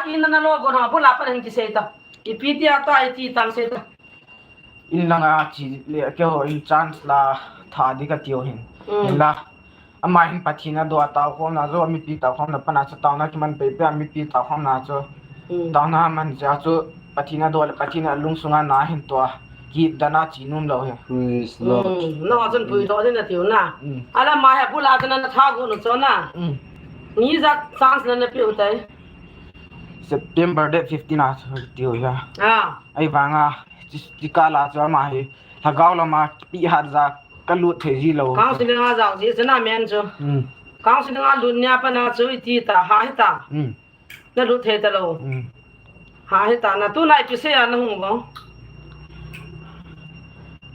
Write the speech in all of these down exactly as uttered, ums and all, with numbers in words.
Ina nalo go na bula pa hin kisei ta. Ipi tia to ai ti tan sei ta. In langa chi le keiho in chance la tha di katiu hin. Mm. Hinla. Ama hin Pathen adoh a taokhomna chu, mipi taokhomna pana chu taona kiman pei pei a mipi taokhomna chu. Mm. Taona man jeh a chu Pathen adoh le Pathen alungsunga na hin tua. Kidana chi nom lou hi. Praise Lord. Mm. No chun puidoh ding natiu na. Mm. Ala ma hi bula chun na tha go nu chu na. Mm. Ni jat chance na na piu tai. September date fifteen a chu tiu ya. Ah. Ahivanga, chi, chi kala chu ama hi, lhagao lama kipi hat jeh a kalut thei ji lou. Counseling a jao ji chu na men chu. Mm. Counseling a lut nia pana chu iti ta, ha hi ta. Mm. Na lut thei ta lou. Mm. Ha hi ta na, tuna ipi sei a na hung vong.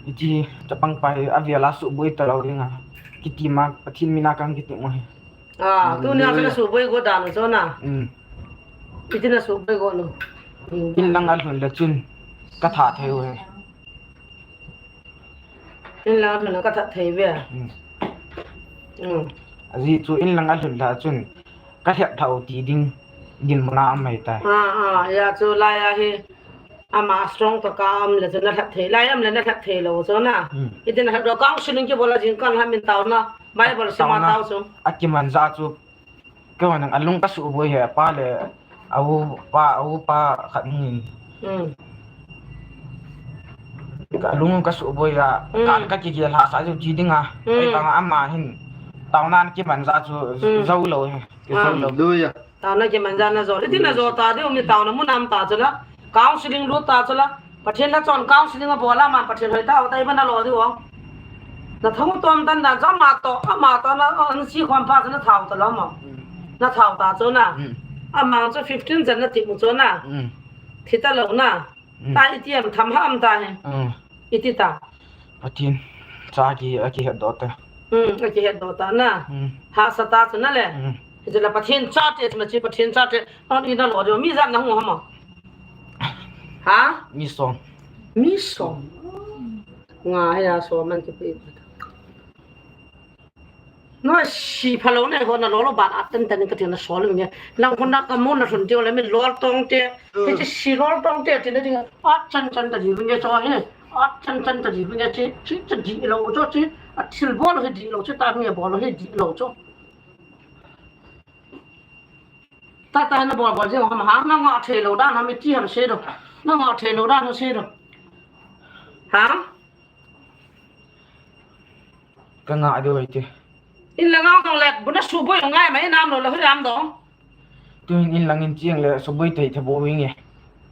Iti, chapang pa hi, avel a suboi ta lou ding a. Kiti ma, Pathen mina kan kiti mo hi. Ah, tuni a chu na suboi go dan chu na. Mm. Iti na suboi go nu. In lang alhun le chun ka tha thei uve. In lang alhun le ka tha thei uve. Mm. Mm. Ajeh chu in lang alhun le chun ka lhep thau ti ding dinmun a um mai tai. Ah, ah, ya chu lai a hi. Ama strong tah a um le chun na lhep thei. Lai um le na lhep thei lou chu na. Hmm. Iti na lhep lou counseling kibol a jingkah a min taona. Bible sim a taona tao chu. Akiman jeh chu. Keiho nang alung ka suboi hi apa le. A u pa, a u pa khat nin. Hmm. Ka lung ka suboi a. Hmm. Ka, ka kigel hahsa chu chi ding a. Hmm. Ahivanga ama hin. Taona kiman jeh chu. Hmm. Jou lou hi. Kijou lou. Hallelujah. Taona kiman jeh a na jou. Iti na jou ta diu mi taona mun a um ta chu la. Counseling lut ta chu la. Pathen na chon counseling abol a man Pathen hoi ta, hoi ta iba na lo diu. Na thong tom tan dan chu ama to, ama to na, na si khom pa chu na thau ta lou mo. Mm. Na thau ta chu na. Mm. Ama chu fifteen jan na ti mu chu na. Mm. Thi ta lou na. Mm. Ta iti am tham ham ta hi. Mm. Iti ta. Pathen cha ki, akihet doh ta. Hmm, akihet doh ta na. Hmm. Hahsa ta chu na le. Hmm. Hichu la Pathen cha te, ma chi Pathen cha te. An ina lo jo mi jat na hung ham. Ha? Mi som. Mi som. Nga ya som man ki pe. No si phalou na ho na lo lo ba a tan tan ka ti na sol mi. Lang ko na ka mo na sun ti le mi lol tong te. Hichu si lol tong te ti na ding. A chan chan ta ji lu nge cho hi. A chan chan ta ji lu nge chi, chi ta ji lo cho chi. A thil bol hi di lo chi ta mi bol hi di lo cho. Ta ta na bol bol ji ma ha na nga thei lo dan ha mi ti ham se do. Na nga thei lo dan ha se do. Ha? Ka nga do ai te. In lang a nang le, bu na suboi ngai mai nam lo la hu lam dong. Tuin in lang in chiang le suboi thei thabo wi nge.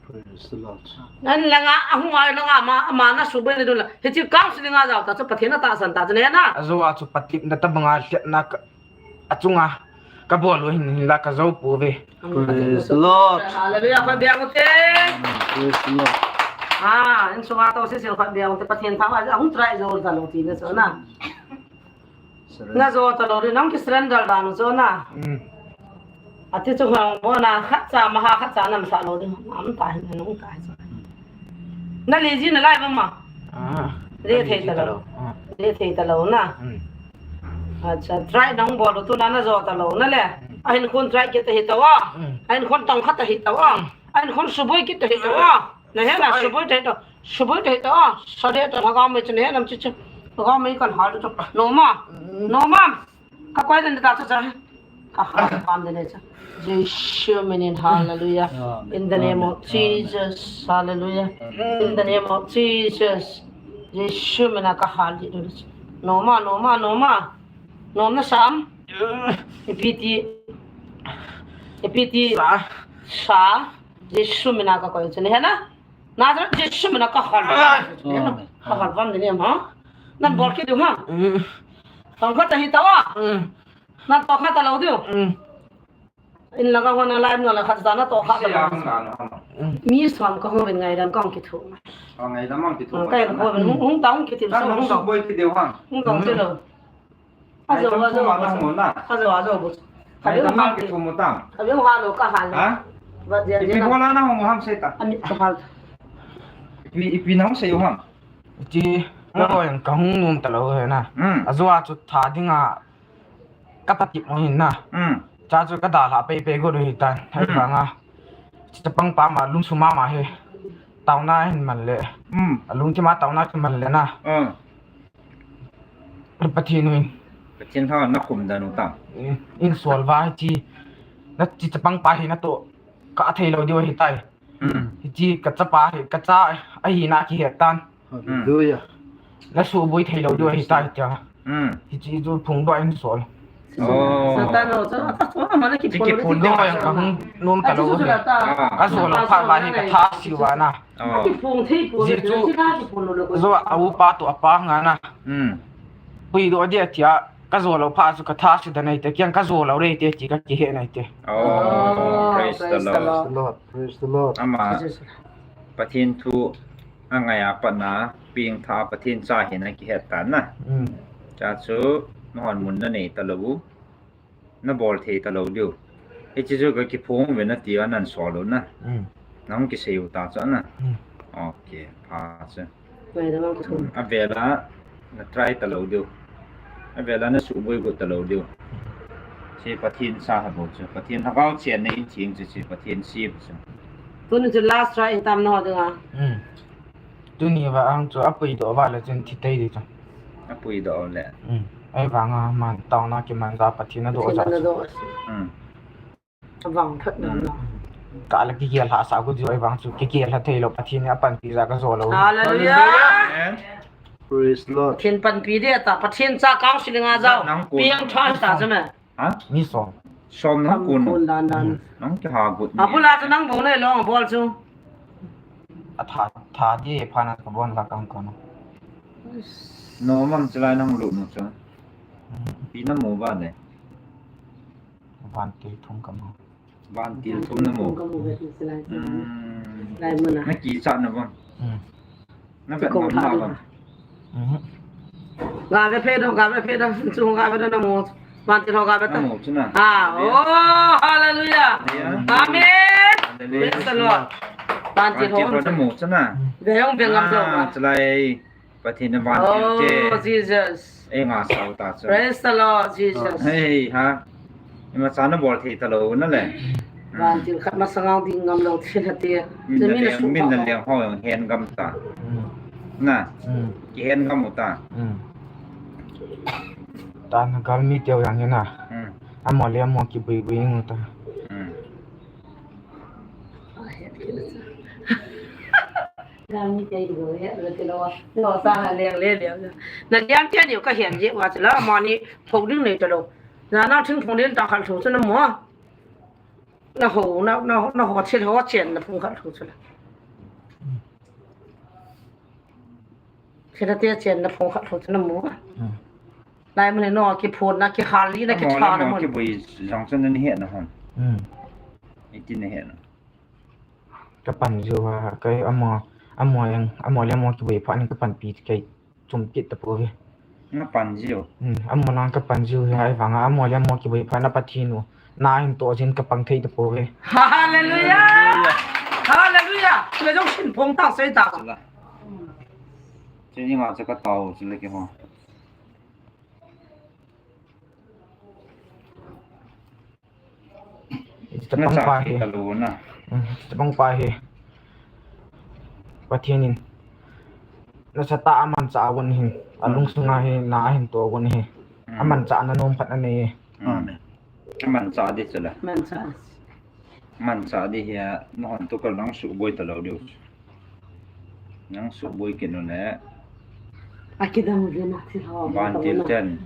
Praise the Lord. Nan lang a, a hung ai lang a ma, ma na suboi le dun la. Hichu counseling a jao ta chu Pathen na tahsan ta chu ne na. Ajo a chu Pathen na tabang a hlet na ka, achunga ka bol u hin, hin la ka jou pouve. Praise the Lord. Hallelujah, khat bia u te. Praise the Lord. Ah, insunga to si sil khat bia u te Pathen thangvah a hung try jou ta lou ti na chu na. Surrender. Na jou ta lou ri, nang ki surrender dan u chu na. Mm. Ati chu hang bo na khat cha ma ha khat cha nam sa lou ding. Am ta hin nung ta hin. Na le ji na lai ba ma. Ah. Le thei ta lou. Ah. Le thei ta lou na. Mm. Acha, try nang bol u tu na na jou ta lou na le. Mm. A hin khun try kit ta hi ta wa. Mm. A hin khun tong khat ta hi ta wa. Mm. A hin khun suboi kit ta hi ta wa. Na he na suboi thei to, suboi thei to, sa de to, lhagao mei chu ne, nam chu chu, lhagao mei kan hal to, no ma, no ma, ka koi den ta chu cha, ka hal pam den cha, Jesu minin, hallelujah, in the name of Jesus, hallelujah, in the name of Jesus, Jesu mina ka hal di, no ma, no ma, no ma, no na sam, ipi ti, ipi ti, sa, Jesu mina ka koi chu ne, he na. Nazareth Jesu mina ka hal. Ah. Ka hal vam ni ha. Nan bol kit diu ha. Mm. Tong khat ta hi ta wa. Mm. Nan to khat ta lou diu. Mm. In langa hon a lai no la khat ta na to khat ta lou. Mm. Mi som ka hung ben ngaidam ka hung kithu. Oh, ngaidam ka hung kithu. Ka hung ben hung, hung ta hung kiti. Ka hung hung ta. Boi kit diu ha. Hung ta hung ti lou. Ajo, ajo, ajo. Ajo, ajo, bu. Khabe hung hal ki thumu tam. Khabe hung hal lo ka hal. Ha? Ba dia dia. Ipi bola na hung ham sei ta. Ami ka hal. Ipi, ipi na hung sei u ham. Ti, na ko yang ka hung num ta lo he na. Hmm. Ajo a chu tha ding a ka patep mo hin na. Hmm. Cha chu ka dalha pei pei go do hi tan. Hai pa nga. Chapang pa ma lungsu mama hi. Taona hin man le. Hmm. Alungthim a taona kiman le na. Ah. Pathen hin. Pathen lhon na khum dan u ta. In sol va hi chi. Na chi chapang pa hi na to. Ka thei lou diu hi tai. Hmm. Hi chi ka chapa hi, ka cha ahi na kihet tan. Hallelujah. Na suboi thei lou diu hi tai tia. Hmm. Hi chi chu phung ba in sol. Oh. Satan lo chu, ata chu, ama na kiphun lo chu. Chi kiphun lo yang ka hung nom ta lo. Ah. Ka jo lou phat ba hi ka tha si va na. Oh. Kiphun thei pu. Ji chu. Zo a upa to apa nga na. Hmm. Pui do dia tia, ka jo lou phat chu ka tha si da nai te, kiang ka jo lou rei te, ti ka kihe nai te. Oh, praise the Lord. Praise the Lord. Praise the Lord. Ama, Pathen thu angai a pat na, pengtha Pathen cha hi na kihet tan na. Mm. Cha chu, na hon mun na nei ta lou u. Na bol thei ta lou diu. Hichi chu ka kiphong ve na ti a nan sol u na. Mm. Nang kisei u ta chu na. Mm. Okay, pha chu. Ngai da mang ka thum. Mm, a vela na try ta lou diu. A vela na suboi got ta lou diu. Chi Pathen sa ha bo chu. Pathen ha kau chen na in ching chu chi Pathen si bo chu. Tuni chu last try in tam na ho ding a. Mm. Tuni va ang chu a pui doh va le chun thi tei di chu. A pui doh le. Mm. Ahivang a man taona kiman ja Pathen a doh ja. Pathen a doh. Mm. A vang phat na na. Ka la kigel ha sa gu di ahivang chu kigel ha thei lou Pathen a panpi ja ka jo lou. Hallelujah. Amen. Praise Lord. Pathen panpi di ta Pathen cha counseling a jao. Nang ko. Piang tha ta chu me. Ha? Mi som. Som nang kun. Kun dan dan. Hmm. Nang ki ha gut. A bula chu nang bol nei long bol chu. A tha, tha di pha na ka bon la kang kon. No mam chulai nang lu no chu. Hmm. Pi na mo ba ne. Van til thum ka mo. Van til thum na mo. Thum ka mo ve ti chulai. Hmm. Lai mo na. Na ki cha na ba. Hmm. Na bet ngam na ba. Mhm. Ga ve phe do, ga ve phe do, chu ga ve do na mo. Van til ho ga ve ta. Na mo chu na. Ah, oh, hallelujah. Yeah. Amen. Hallelujah. Praise the Lord. Van til ho. Van til ho na mo chu na. Ve hong ve ngam lo. Ah, chulai. Pathen na van til che. Oh, Jesus. Ei nga sao ta chu. Praise the Lord, Jesus. Hei ha. Ima cha na bol thei ta lou na le. Van til khat masang a ding ngam lou thei na te. Min na leng, min na leng ho jong hen gam ta. Mm. Na. Mm. Ki hen gam u ta. Mm. Ta na gal mi teu jang na. Mm. Amo le amo kibui bui ngu ta. Mm. Gal mi teu jang he, le te lo. Lo sa ha le le le. Na lian te ni ka hen je wa la mo ni phou ding nei ta lo. Na na thing phou ding ta khal tho na mo. Na ho, na, na, na ho thil ho chen na phung khat thu chu la. Thil te chen na phung khat thu chu na mu. Hmm. Lai mun no kiphun na kihal li na kitha na mun. Kibui jong chu na ni he na hon. Hmm. Iti na he na. Ka pan ju ha, ka amo, amo yang, amo le amo kibui pha ni ka pan pi kai. Chum kit ta pouve. Na pan jiu. Hmm, amo lang ka pan jiu hi ahivanga, amo le amo kibui pha na Pathen u. Na hin to jin ka pang thei ta pouve. Hallelujah! Hallelujah! Chule jong sin phong ta sei ta. Chula. Chini nga cha ka tao, chule ke ho. Chapang pa hi. Chapang pa hi. Pathen in. Nasatah a amanchah a von hin. Alungsunga hi na ahin to von hi. Amanchah na nom khat anei. Amen. Amanchah di chula. Amanchah. Amanchah di hi a, nahon tu kal nang suboi ta lou diu. Nang suboi kit nu le. Akidang uvin a thil ho. Vantil ten.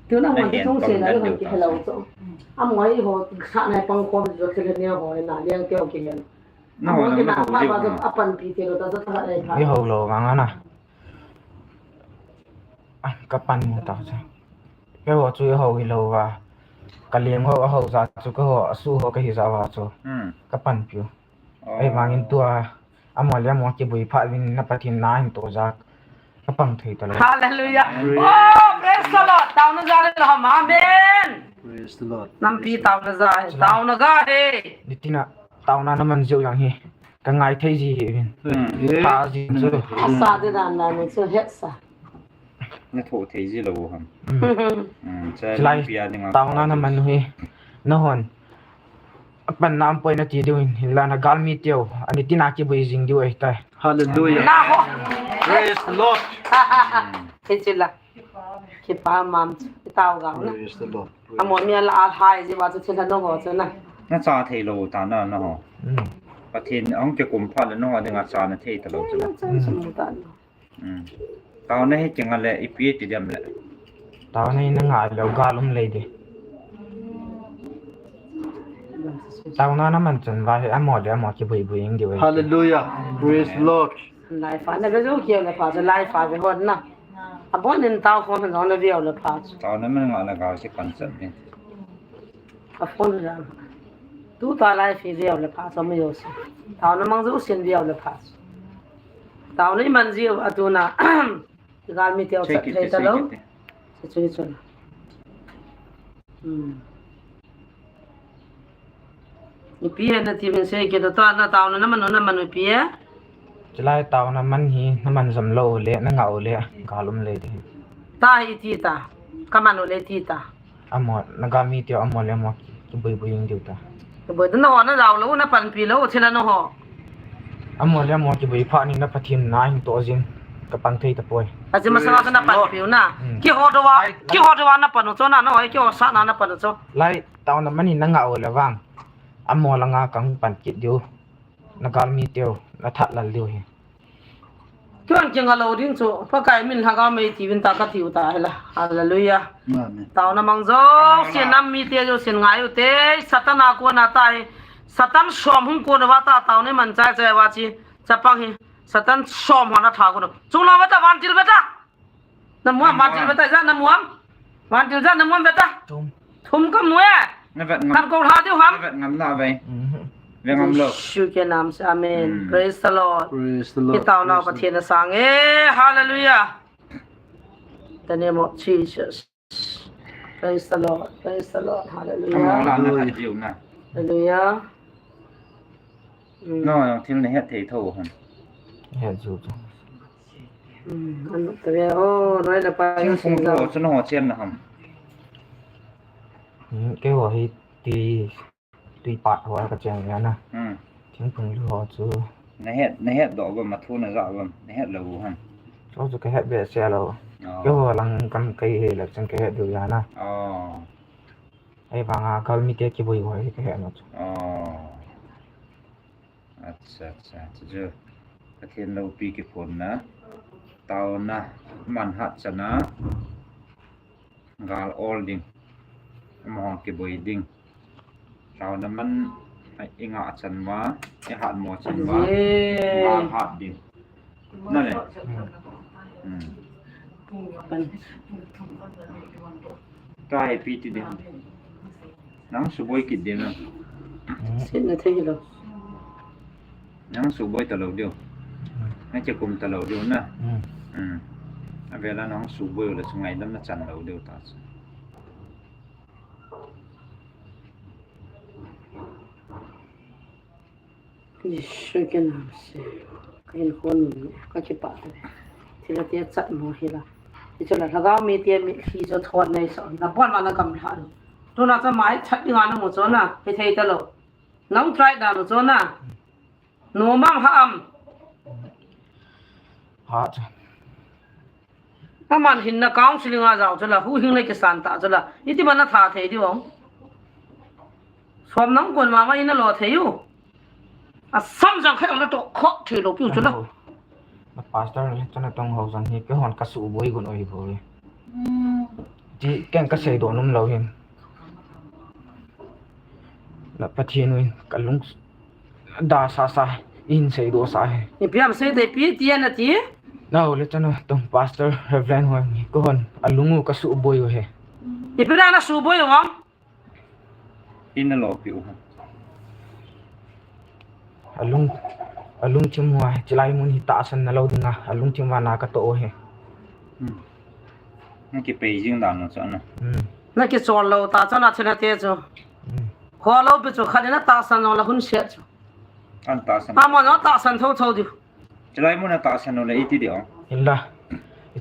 Tuna hon tu seh la hon kihel lou chu. Amo hi ho sa nai pang khom jo thil ne ho na liang keu kihel. Nahon nang na ho ji. Apan pi te lo ta ta ta nai pha. Ni ho lo vang ana. Ah, ka pan mu ta chu. Keiho chu ho hi lou va. Ka leng ho ho ja chu keiho asu ho kahi ja va chu. Hmm. Ka pan piu. Oh. Ahivangin tua, amo le amo kibui pha vin na Pathen na hin to ja ka pang thei ta lou. Hallelujah. Amen. Oh, praise the Lord. Taona ja le ham. Amen. Praise the Lord. Nampi taona ja he. Taona ga he. Nitina taona na man jiu jang hi. Ka ngai thei ji hi vin. Hmm. Tha ji chu. Asa de dan dan chu hetsa. Na tho thei ji lou ham. Hmm. Hmm, chulai taona na man hi. Nahon. apanna aum poi nati diu hin, hinla nagalmi teu, ani tina kibui jing diu ahitai. Hallelujah. Naho. Praise the Lord. Hichila. Kipa mam, kitao gao na. Praise the Lord. Amo mi ala alhai ji wa chu thil hanu ho chu na. Nacha thei lou ta na, naho. Hmm. Pathen ahung kikum phat le naho dinga cha nathei talou chu na. Cha sum ta na. Hmm. Taona hi kinga le ipi ti dem le. Taona hi nanga lou gal um lei de. Taona naman chun va hi amo le amo kibui bui ing diu. Hallelujah. Praise the Lord. Lai fa na ve jo kio le fa, lai fa ve hon na. Abon in tao khom jong na viau le pha chu. Taona man nga le gal si kan chan ni. A phone jam. Tu ta lai fi viau le pha chu mi yo si. Taona mang jo sin viau le pha chu. Taona i man ji a tu na. Gal mi teu chat thei ta lo. Si chu chu. Hmm. Ipi e nati min sei kit ta, na taona naman u, naman u ipi e? Chulai taona man hi naman jom lou le, nanga u le, gal um lei de. Ta hi ti ta, kaman u le ti ta. Amo, nagalmi teu amo le amo kibui bui ing diu ta. Kibui, naho najao lou, napanpi lou, thil a naho. Amo le amo kibui phat ni na Pathen na hin to jin, kapang thei tapoi. Aji masanga ka napanpi u na. Hmm. Kiho doh a, kiho doh a napan u chu na, naho, kiho sa na napan u chu. Lai, taona man hi nanga u le vang. Amo langa kahung pan kit diu. Nagalmi teu, nathat lal diu hi. Tuan kinga lou ding chu, Pakai min lhagao mei ti vin ta katiu ta hi la. Hallelujah. Amen. Taona mang jo, sin nam mi te jo, sin ngai u te, Satan a kona ta hi. Satan som hung kona va ta, taona man chai chai va chi. Chapang hi, Satan som hon atha kona. Chung la va ta, vantil va ta. Namuam, vantil ve ta, ijat namuam. Vantil ijat namuam ve ta. Thum. Thum kamu e. Navet ngam. Kan ko lha diu ham. Navet ngam na ve. Mhm. Ve ngam lou. Jesu ke nam se, amen. Mm. Praise the Lord. Praise the Lord. Kitaona Pathen asang e. Hallelujah. The name of Jesus. Praise the Lord. Praise the Lord. Hallelujah. Hallelujah. Hallelujah. Mm. No, thil nahet thei tho ham. Het ju chu. Hmm, an ta ve o, noi le pai. Thingphung thu chu nangho chen na ham. Hmm, keiho hi tui, tui pat ho ka chen na. Hmm. Thingphung thu ho chu. Nahet, nahet doh bam, athu naja bam, nahet lou ham. Chu chu kahet behseh lou. Oh. Keiho lang kam kai hi le chen kahet diu ja na. Oh. Ahivanga galmi te kibui ho hi kahet na chu. Oh. Acha, acha, acha, chu. Pathen loupi kiphonna. Taona, man hat chana. Gal ol ding. Amahon kibui ding. Taona man, i ngah chan uva, i hat mo chan uva. Amen. Gal hat ding. Na le. Hmm. Tua hi ipi ti ding. Nang suboi kit ding na. Sin na thei lou. Nang suboi talou diu. Nang kikum talou diu na. Hmm. Avela nang suboi le chu ngaidam na chan lou diu ta chu. Jesu ke nam se, ka inkhon mun, ka kipah tave. Thil ati achat mo hi la. Hichu la lhagao mi te mitlhi chu thot nei sa. Na bon ma na gamla lo. Tuna chu mai chat dinga namu chu na, hithei talou. Nang try dan u chu na. Numang ha am. Ha chu. Aman hinna counseling a jao chu la, huhhing le kisan ta chu la. Iti man atha thei diu ham. Som nang kon mama in alo thei u. Asam jang khat ang natoh khah thei lou piu chu la. Na pastor le chana tong ho jang hi keihon kasuboi gon oi bou e. Ti ken kasei doh nom lou hin. Na Pathen u in kalung da sasa, in seidoh sa hi. Ipi ham sei te pi ti nati? Nao le chana tong pastor Reverend ho hi keihon alung u kasuboi u hi. Ipi na nasuboi u ham? In alo piu ham. Alung, alungthim uva, chilai mun hi tahsan na lou dinga, alungthim uva na katoh u hi. Hmm. Na kipei jing dan u chu na. Hmm. Na kichol lou ta chu na thina te chu. Hmm. Kholou pi chu khat in atahsan jong la hun se chu. An tahsan. Amon atahsan tho tho diu. Chilai mun atahsan u le iti diu. Hinla.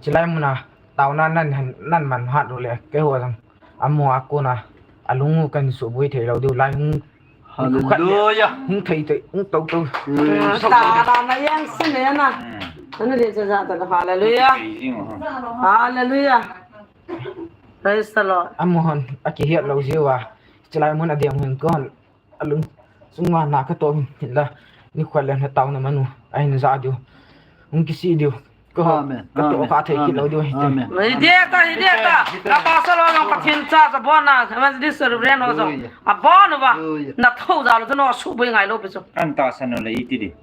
Chilai mun a taona nan, nan man hat u le keiho jang. Amo a kona, alung u kan suboi thei lou diu, lai hung Hallelujah. Hung thei thei, hung tou tou. Praise the Lord. Ta la na yang sin le na. Hmm. Ana le cha cha ta, hallelujah. Praising, uh-huh. Hallelujah. Praise the Lord. Amahon akihet lou jiu a. Chilai mun a ding hin kon. Alung sung ma na ka to hin la. Ni khwal le na tau na manu. Ai na ja diu. Hung kisi diu. Amen. Ka to ka thei kit lou diu hi te. Amen. Hi dia ta, hi dia ta. Hallelujah. Na pastor ho jong Pathen cha cha bon na, evangelist Reverend ho jong. Hallelujah. A bon uva. Hallelujah. Na tho ja lou chu na suboi ngai lou pi chu. An tahsan u le iti di.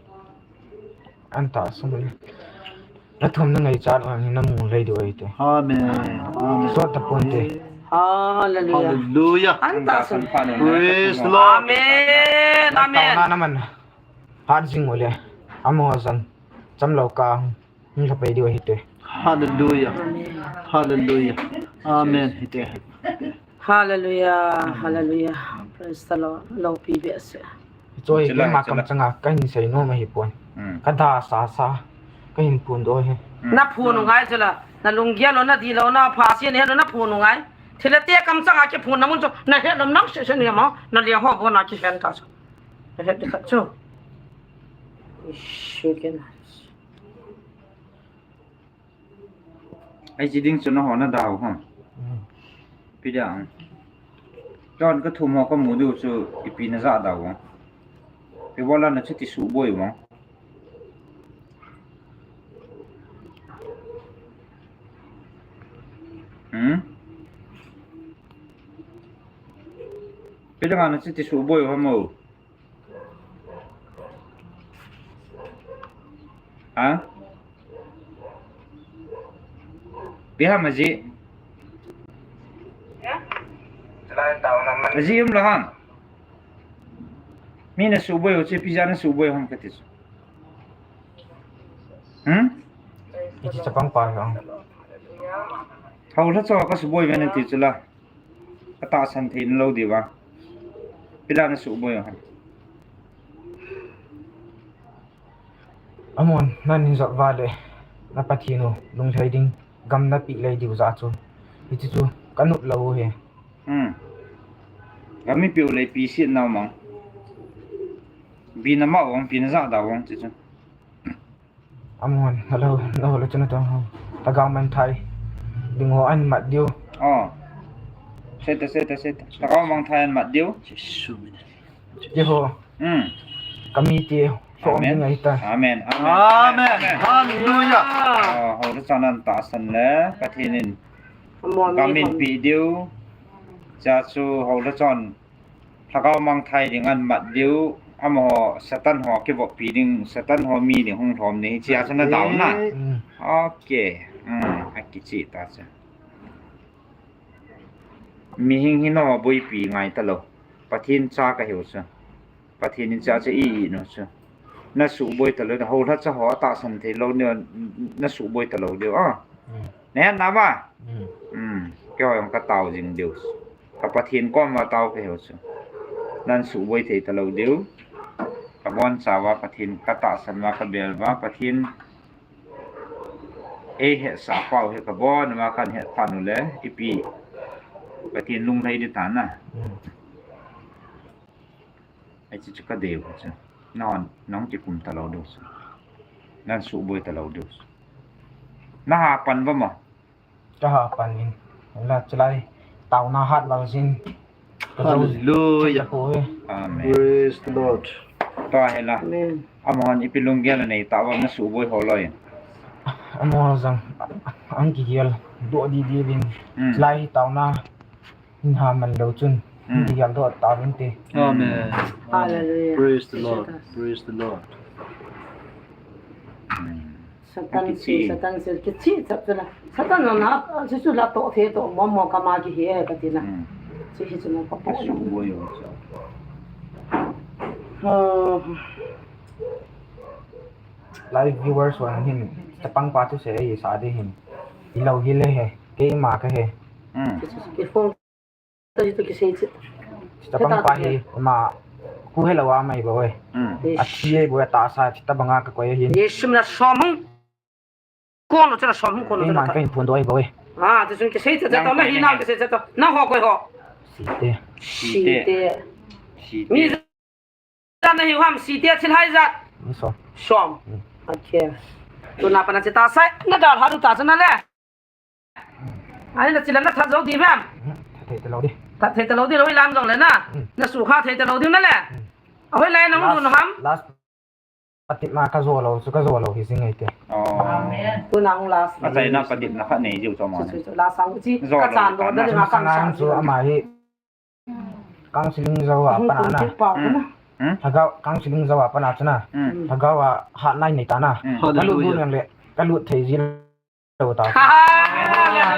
An tahsan u le. Na thum na ngai cha lou hi na mu lei diu ahi te. Amen. Amen. Sot ta pon te. Hallelujah. Hallelujah. An tahsan. Praise the Lord. Amen. Amen. Na tau na na man. Hat jing u le. Amo jan. Cham lou ka. Hung lha pai diu ahi te. Hallelujah. Amen. Hallelujah. Amen. Hi te. Hallelujah. Hallelujah. Praise the Lord. Lou pi be se. Choi, chila, keima chila. Kam changa ka hin sei nom ahi pon. Hmm. Ka da sa sa. Ka hin phun doh e. Hmm. Na phun u ngai chila. Na lunggel lou, na di lou, na pha si ne lou, na phun u ngai. Thil le te kam changa kiphun na mun chu. Na het lou nang se se ni ma. Na le ho bo na kihen ta chu. Na het di khat chu. Ish, you can. Ai chi ding chu na ho na dau ha. Hmm. Pi dia. Chon ka thum ho ka mu diu chu ipi na ja dau ha. Pi bola na chu ti suboi u. Hmm? Pi dia na chu ti suboi u ha mo. Ha? Ipi ham aji? Aji um lou ham? Mi na suboi u chu ipi jeh a na suboi u ham kati chu. Hmm? Hiche chapang pa hi ham? Hou lha chu ka suboi ve nati chu la. Ka tahsan thei lou diu va. Ipi dia na suboi u ham? Amon, na nin jot va le, na Pathen u, lunglhai ding, gam na pe lei diu jeh chu. Hiche chu, ka nop lou u hi. Hmm. Gam i pe u le ipi sih nau mang. Ipi na ma u, ipi na ja dau u, hiche chu. Amon, hello, hello, hello, chuna tong ho. Lhagao mangthai. Ding ho ahin mat diu. Oh. Seta, seta, seta. Lhagao mangthai ahin mat diu. Jesu min. Ti ho. Hmm. Kami ti ho. Amen. Ding ahi ta. Amen. Amen. Amen. Hallelujah. Oh, ho le chun an tahsan le. Pathen in. Amon, gam in pe diu. Cha chu ho le chun. Lhagao mangthai ding ahin mat diu, amaho Satan ho kivoppi ding, Satan ho mi ding hung lhom ding, hiche a chu na dau na. Mm. Ok. Mm, akicheh ta chu. Mihem hi nabol pi ngai talou. Pathen cha kahiu chu. Pathen in cha chu i-it u chu. Na suboi talou, na houlhacha ho atahsan thei lou, na, na suboi talou diu, ah. Mm. Na het na ma? Mm. Mm. Keiho jong ka tao jing diu. Ka Pathen koma tao kahiu chu. Nan suboi thei talou diu. Ka bonchauva Pathen ka tahsan uva ka bel uva Pathen. Ei hetsah pau hi ka bon uva kan het pan u le, ipi. Pathen lunglhai ding ta na. Mm. Hiche chu ka dei u chu. Nahon, nahung kikum talou diu chu. Nan suboi talou diu chu. Na ha pan uva mo? Ka ha pan in. La chulai. Taona hat vang jin. Hallelujah. Amen. Praise the Lord. Tua hi la. Amen. Amahon ipi lunggel anei tauva na suboi ho loi. Amaho jong. Ahung kigel. Doh di di vin. Hmm. Chulai hi taona. Hin ha man lou chun, mm, hin gel doh tauvin te. Amen. Hallelujah. Praise the Lord. Jesus. Praise the Lord. Mm. Satan si, Satan si, kichi chap chula. Satan na, si chu la to the to, mo mo kama kihe kati na. Mm. Si hi chu na pa po. Suboi u chu. Oh. Live viewers ho hin, chapang pa thusei sa ding hin. Hilou hile he, keima kahe. Mm. Ki phone Chapang pa hi, ama, khu helou a mai bou e. Mm. Athi e bou e, tahsa, chita banga kakoi ahin. Jesu min a som hung kon, chana som hung kon. Ei man kahin phondoh e bou e. Ah, ti sun kisei cha cha to, na hi na kisei cha to. Na ho koi ho. Site. Site. Site. Mi Ijat nahiu ham, Site thil hai ijat? Som. Som. Hmm. Okay. Tuna pat nache ta sai, nadalha diu ta chu nale. Ahi, nache le nathat jou diu ham? Hmm. That thei talou di. That thei talou di lou, hoilam jongle na. Hmm. Nasuhkhah thei talou diu nale. Hmm. Ahoilai nahung ding ham? Last. Patepna kajo lou, chu kajo lou hi jing ahi te. Oh. Amen. Tuna hung last. Achaina patepna khat nei jiu chu ama. Chu, chu, chu, last sang chu. Jo lou. Kachan doh na dinga kang sang chu ama hi. Counseling jou a pat na. Hmm. Hmm? Lhagao, counseling jou a pat na chu na. Hmm. Lhagao a hatna nei ta na. Hmm. Kalut gu nang le, kalut thei ji lou ta. Hallelujah.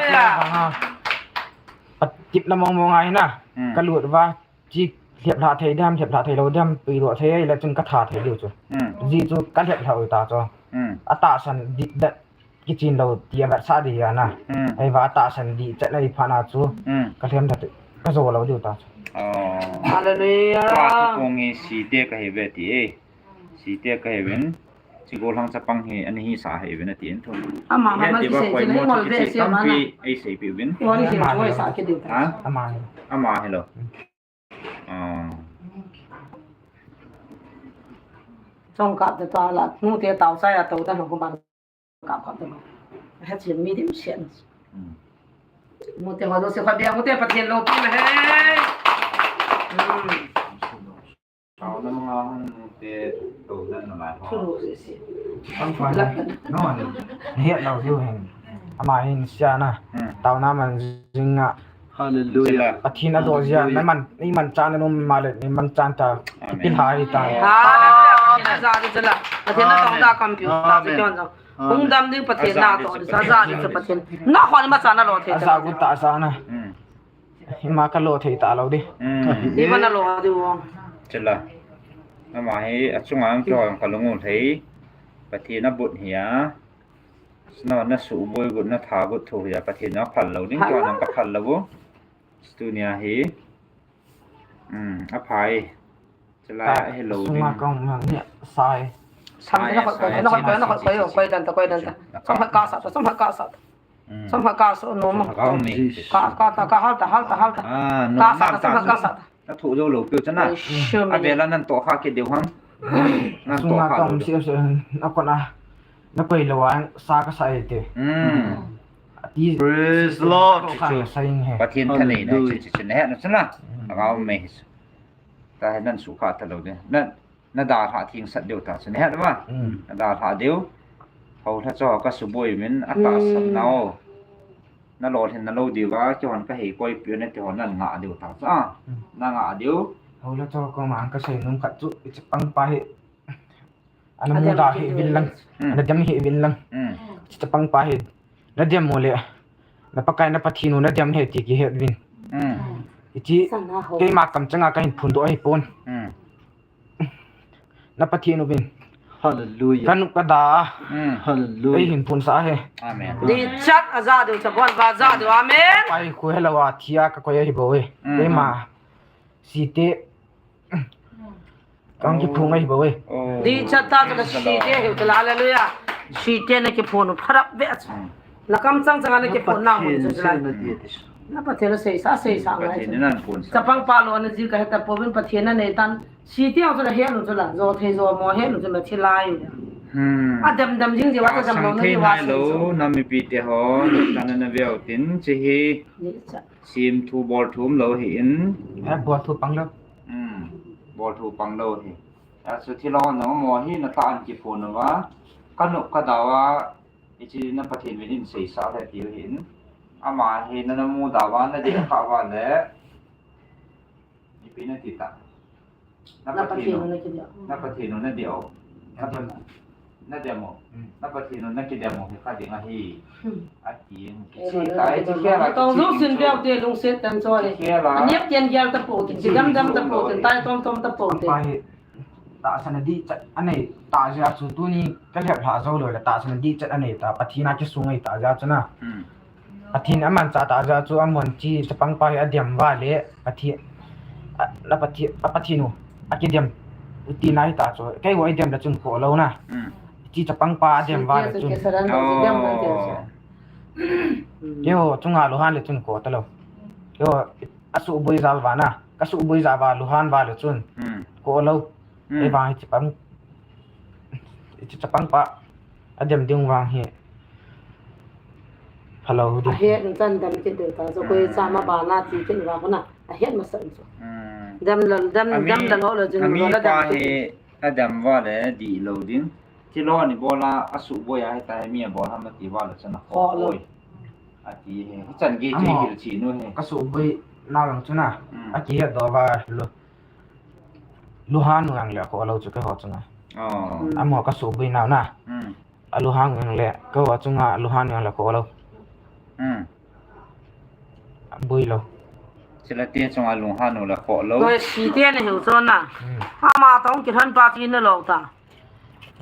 Patepna mong mong ahi na. Hmm. Kalut uva. Chi lheplhah thei dem, lheplhah thei lou dem, puidoh thei ahile chun katha thei diu chu. Hmm. Ji chu kalheplhah u ta chu. Hmm. Atahsan dih, dat kichen lou ti avetsah ding ahi na. Hmm. Ahivang atahsan dih chet ahi phat na chu. Hmm. Kalhem that, kajo lou diu ta chu. Oh. Hallelujah. Tua chu kong hi Site kahi uve ti e. Site kahi uvin. Chi gollhang chapang hi ana hisah ahi uvin ati in thu. Ama ha, ama ti ba, sei koi ti mo ngol chu ve kichi se tampi ma na. Ei seipeh uvin. Ngol hi se mo sa ki diu. Ha? Ama hi. Ama hi lou. Hmm. Ah. Chong kap te ta la, nu te tao sa ya to ta no ko ban kap kap te no. Ha chi mi dim sian. Hmm. Mu te ho do se kha bia mu te Pathen loupi ma he. Hmm. Taona manga hung te to dan na mai ho. Thulu se se. Tam pa na. No, ni het lou diu hen. Ama hin sia na. Hmm. Taona man jing a. Hallelujah. Pathen adoh jia, Hallelujah. Neiman, neiman chan na nom ma le, neiman chan ta, Amen. Kipil hai ta. Hallelujah. Pathen aja di chula. Pathen na tong da computer ta, Amen. Chikyon jong. Amen. Hung dam ding Pathen na to, aja di chu Pathen. Na khon ma chan na lo thei ta. Aja gu ta sa na. Hmm. Ima ka lo thei ta lo di. Hmm. Ima na lo di wo. Chula. Ama hi achunga ang kyo ang ka lungu thei. Pathen abut hi a. Sna, na suboi got, na tha got thu hi a, Pathen in aphal lou ding, tua nang ka phal lou u. Tunia hi. Um, aphai. Chulai a hi lou ding. Sunga kong mang ni sai. Sam na koi, na koi, na koi, na koi, koi dan ta, koi dan ta. Sam ha ka sa ta, sam ha ka sa ta. Um. Sam ha ka sa, no ma. Sam ha ka um ni. Ka, ka ta, ka hal ta, hal ta, hal ta. Ah, no, ka sa ta, sam ha ka sa ta. Na thu jou lou piu chana. Ai, sure. Avela nan toh kha kit diu ham. Nan toh kha lou diu. Sum na kong si, si, na kona. Na koi lou a, sa ka sa e te. Mm. Ati. Praise Lord. Toh kha sa ing he. Pathen thanei na, hallelujah, chi, chi, chi, na he na chana. Mm. Agao me. Ta he nan sukha ta lou de. Nan Na dalha theng sat diu ta chu, na het uva? Mm. Na dalha diu. Houlhacha ho ka suboi min, atahsan nau. Mm. Na lolhin na lou diu va, kihon ka hei koi piu na kihon nan ngah diu ta chu. Ah, mm, na ngah diu. Houlhacha ho koma ka sei nom khat chu, hiche pangpa hi. Ana muda hi vin lang. Mm. Ana dem hi vin lang. Mm. Hiche pangpa hi. Na dem mo le. Na Pakai na Pathen u na dem he ti kihet vin. Mm. Hiche keima kamchanga ka hin phondoh ahi pon. Mm. Na Pathen u vin. Hallelujah. Ka nop ka da. Mm. Hallelujah. Ei hin phonsah ahi. Amen. Dichat a ja diu, chabon va ja diu. Amen. Pai khu helou a thia ka koi ahi bou e. Mm. Keima. Site. Ka kiphong ahi bou e. Oh. Dichat ta ta Site ahi u ta la. Hallelujah. Site na kiphong u pharap ve. Mm. Na kamchang chang a na kiphong na mu chu la. Na Pathen a seisa, seisa ngai. Pathen in ana phonsah. Chapang pa lo na ji ka heta pouvin Pathen a nei tan. Site a chu la he lo chu la. Jo thei jo mo he lo chu la thilai. Hmm. A dem dem jing ji va ta dem lo na ji va sei lo. Na mipi te ho, na na veu tin chi hi. Ni cha. Sim thu bol thu um lou hi in. Eh, bol thu pang lou. Hmm. Bol thu pang lou hi. A chu thilou na mo hi na ta an kiphong uva. Ka nop ka da uva. Hiche na Pathen vin in seisa le tiu hin. Ama hi na na muda uva, na dei kha uva le. Ipi na ti ta. Na Pathen u na kidei u. Na Pathen u na dei u. Na Pa-, na dem u. Hmm. Na Pathen u na kidem u hi kha ding ahi. Hmm. Ati. Eh, kichi ta, eh, kichi khel a, tong kichi zo sin chu. Bel te lungset tan chu le. Kichi khel a. Anep tian gel ta pou tin, kidam dam ta pou tin, tai tom tom ta pou tin. Apa hi. Tahsan a dichat anei ta jeh a chu tuni ka lhep lha jou lou le tahsan a dichat anei ta, Pathen a kisung ahi ta jeh a chu na. Hmm. Pathen a manchah ta jeh a chu amahon chi chapang pa hi adem uva le Pathen, a, na Pathen, a Pathen u, akidem u tina ahi ta chu. Keiho idem le chun kho lou na. Hmm. Chi chapang pa adem uva le chun. Oh. Keiho chunga lunghan le chun kho ta lou. Keiho asuhboi jal uva na. Ka suhboi jal uva, lunghan uva le chun. Hmm. Kho lou. Hmm. Ei vang hi chapang, chapang pa. Adem ding vang hi. Phalou ding. Ahet chan dam kit ding ta. Chu koi cha ma ba na ti kit vang na. Ahet masa chu. Hmm. Dam lal, dam, dam lal ho lo jin lo la dam kit. Adem va le di lo ding. Thil ho ni bola, asuboi a hita hi mi abol ham ati va le chun akhoh lou. Ati hi, hichan gei chu hil chi nu hi. Kasuboi nau jong chu na. Hmm. Akihet doh va lo. Luhang jong le akhoh lou chu keiho chunga. Oh. Hmm. Amaho kasuboi nau na. Hmm. Aluhang jong le, keiho chunga aluhang jong le akhoh lou. Hmm. Aboi lou. Chule ti chunga lunghang u le akhoh lou. Koi si ti na hiu chu na. Hmm. Ama tong kilhon pa ti na lou ta.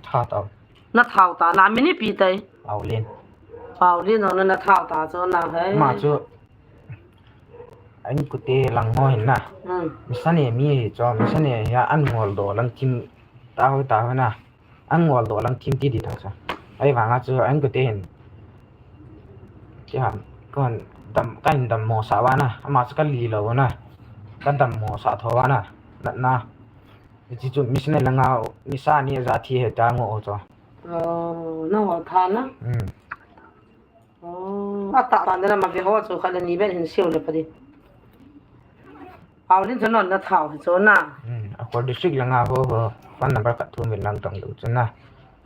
Tha tau. Na thau ta, na min ipi tai. Paulin. Paulin jong na thau ta chu na hai. Ama chu. Ain kute lang ho hin na. Hmm. Misane mi hi chu, misane hi a an ngol doh lang thim ta ho ta ho na. An ngol doh lang thim ti di ta chu. Ahivanga chu ain kute hin. Chi ham, kon dam, kahin dammo sah uva na. Ama chu kali lou na. Kadammo sah tho uva na. Natna. Hiche chu misane langa, misane ja thi hi ta ngo chu. Oh, na ngol tha na? Hmm. Oh, atah tan dena ma ve ho chu khat le ni ven hin seiu le pa di. Paulin chu non na thau hi chu na. Hmm, akhol district langa ho ho phone number kathum uvin lang tong diu chu na.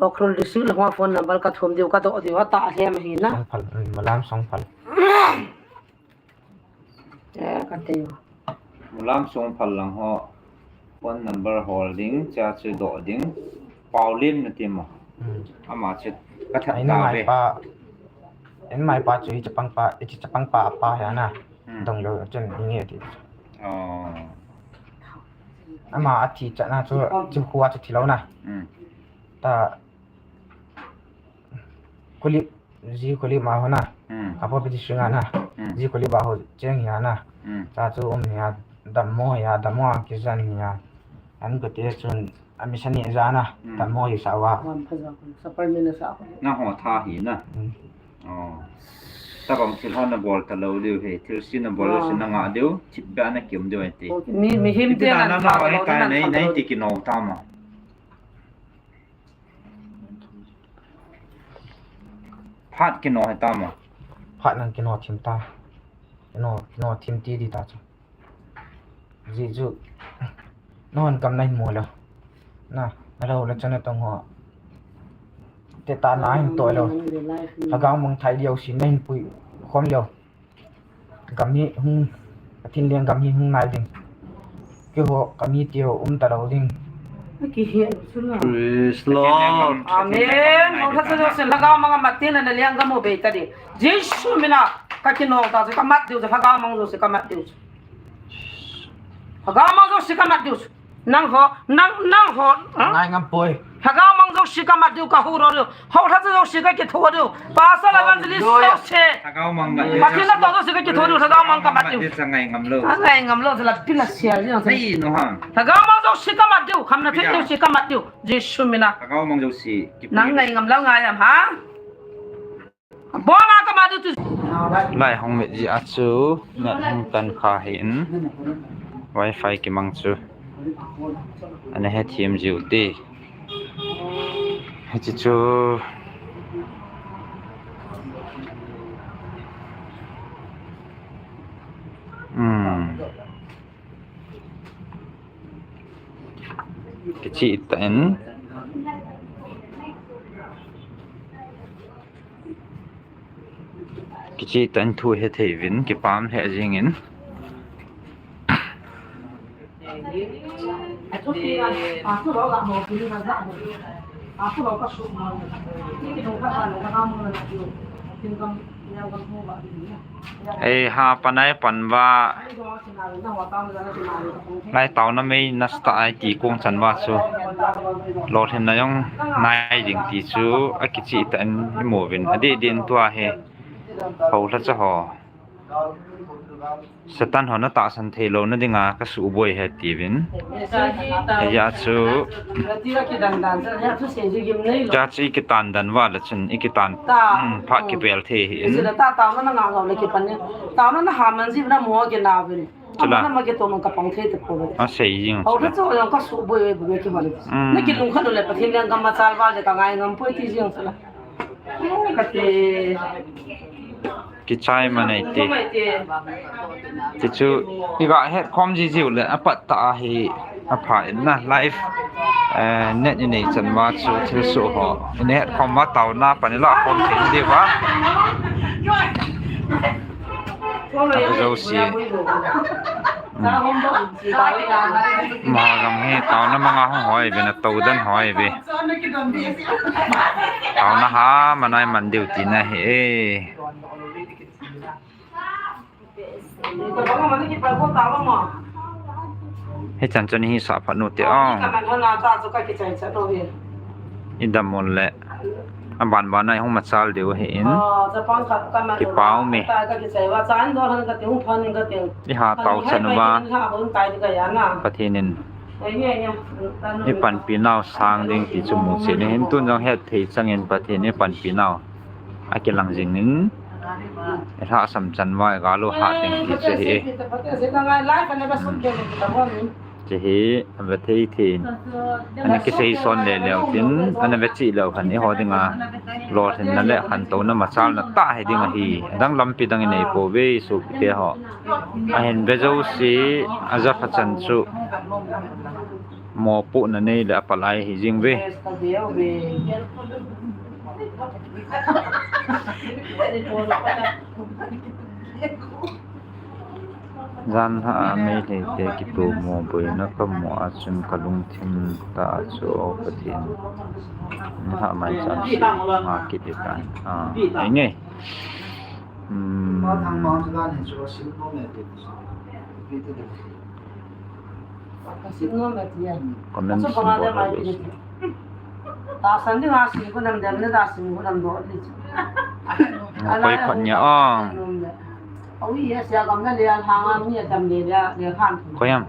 Ukhrul district langa phone number kathum diu kadoh diu atah lhem hi na. Songphal, hmm, Mulam Songphal. Eh, kati u. Mulam Songphal lang ho phone number hol ding, cha chu doh ding. Paulin nati mo. Hmm. Ama chu kathat ta ve. Eima pa chu hiche chapang pa, hiche chapang pa apa hi ana. Hmm. Dong lou chun inge ti. Oh. Ama athi chan a chu, chu khu a chu thi lou na. Hmm. Ta Kulip, ji Kulip ma ho na. Hmm. Kangpokpi district a na. Hmm. Ji Kulip a ho cheng hi ana. Hmm. Cha chu um hi a, dammo hi a, dammo a kijen hi a. An kute chun, a misane ja na. Hmm. Dammo hi sa uva. Wan pha ja kun, supper mi na sa kun. Nangho tha hi na. Hmm. Oh. Tabang thil ho na bol ta lou diu hi, thil se na bol lou se na ngah diu, thipbeh a na kium diu ahi ti. Mi, mihem te na ngah lou na, na ti kino ta ma. Phat kino hi ta ma. Phat nang kino thim ta. Kino, kino thim ti di ta chu. Ji chu. Nahon kam nahin mu lou. Na, nalou le chun natong ho. Te ta nahin toi lou. Lhagao mang thai diu sin nahin pui khom lou. Gam hi hung, Pathen leng gam hi hung nai ding. Keiho kami teu um talou ding. Praise Lord. Amen. Hou lha chu jouse Lhagao mang a mat teng le naleng gam u bei ta ding. Jesu mina kakino ta chu kamat diu chu Lhagao mang jouse kamat diu chu. Lhagao mang jouse kamat diu chu. Nangho, nang, nangho, ha? Ngai ngam poi. Lhagao mang jouse kamat diu, kahou lou diu. Hou lha chu jouse kakitho diu. Pastor, evangelist jouse. Lhagao mang mat diu. Pathen natoh jouse kakitho diu, Lhagao mang kamat diu. Ngai ngam lou. Ngai ngam lou, la pila sia diu. Lhagao mang jouse kamat diu, khamna thei jouse kamat diu. Jesu mina. Lhagao mang jouse. Nang ngai ngam lou ngai am, ha? Lai hung mit jeh a chu, net hung tan kha hin, wifi kimang chu, ana hethem jiu te. Hiche chu, um, kicheh tah in. Kicheh tah in thu hethei uvin, kipah lheh jeng in. Ei, ha, panai pan va. Lai taona mei nasa tah a iti kong chan va chu. Lolhinna jong nai ding ti chu akicheh tah in imu uvin. Adeh deh in tua hi. Hou lha cha ho. Satan ho na tahsan thei louna dinga kasuboi ahi tiuvin. Hijeh a chu. Hijeh a chu ikitan dan va le chun ikitan. Hmm, phat kipel thei ahin. Taona na ha man ji na mo kina uvin. Chula. Ama ke to man ka pang thei ta poi. A sei jing. Au, chula. Ka chu jong ka su boi boi ki bol. Mm. Na kilungkhat le Pathen leng ka machal val le ka ngai ngam poi ti jing chula. Ka te. Kichai ma nei te. Ti chu i ga het khom ji jiu le apat ta a hi apha in na live, eh, net i nei chan ma chu thil su ho. I het khom ma tau na pan i la khom thei di va. Ajo si. Mo jong hi taona manga hung hoi ve na to dan hoi ve. Taona ha manai man diu ti na hi e. Hichan chun hi sa phat nu te ong. I dam un le. A ban ban a i hung machal diu ahi in. Kipau me. I ha tau chan uva. Pathen in i panpi nau sang ding ti chu mu chet in hin tun jong het thei chang in Pathen in i panpi nau a kilang jing in. I lhasam chan uva i ga lo ha ding ti chu ahi. Che hi, a ve thei thei in. Ana kisei son le leu tin, ana ve chi leu khan, i ho dinga, lolhinna le khantouna machalna tah hi ding ahi. Dang lampi dang i nei poi ve, sopite ho. Ahin ve jouse, a ja pha chan chu, mopohna nei le a palai hi jing ve. Jan lha a Meitei te kitomo boina ka mu a chun ka lungthim ta a chu, o Pathen. Ni ha mai chan si nga kit i tan. A, ei nge. Hmm. Comment sim bol le si. Ta san ding a sim ko nam dem ne ta sim ko nam do le. Koi phat nia ong. Au, yes, ya gam na le an hang a mi a tam le le le khan. Koi am.